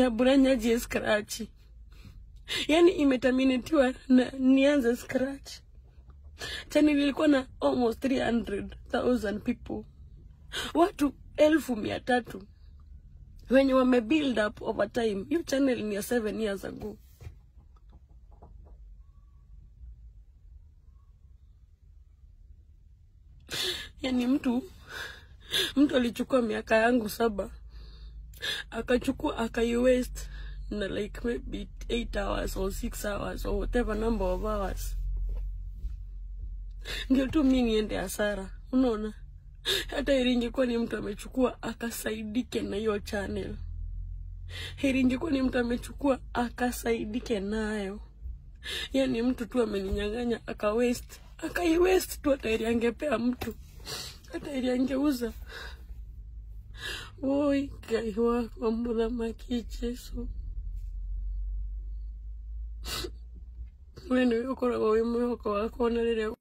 na bura nyanjie scratch. Yani imeterminatiwa na nianze scratch. Channel ilikuwa na almost 300,000 people. Watu 300,000 wenye wame build up over time. Hiyo channel ni ya 7 years ago. Yani mtu alichukua miaka yangu 7, akachukua akaiwaste na like maybe 8 hours or 6 hours or whatever number of hours. Ndio tu mimi niende hasara, unaona? Hata heri ingekuwa ni mtu amechukua akasaidike na hiyo channel. Heri ingekuwa ni mtu amechukua akasaidike nayo. Yani mtu tu ameninyang'anya akawaste, akaiwaste tu. Hata heri angepea mtu, hata heri angeuza. Oi, Ngai wakwa mũthamaki Jesũ, we nĩwe ũkoragwo wĩ mwĩhoko wakwa na rĩrĩa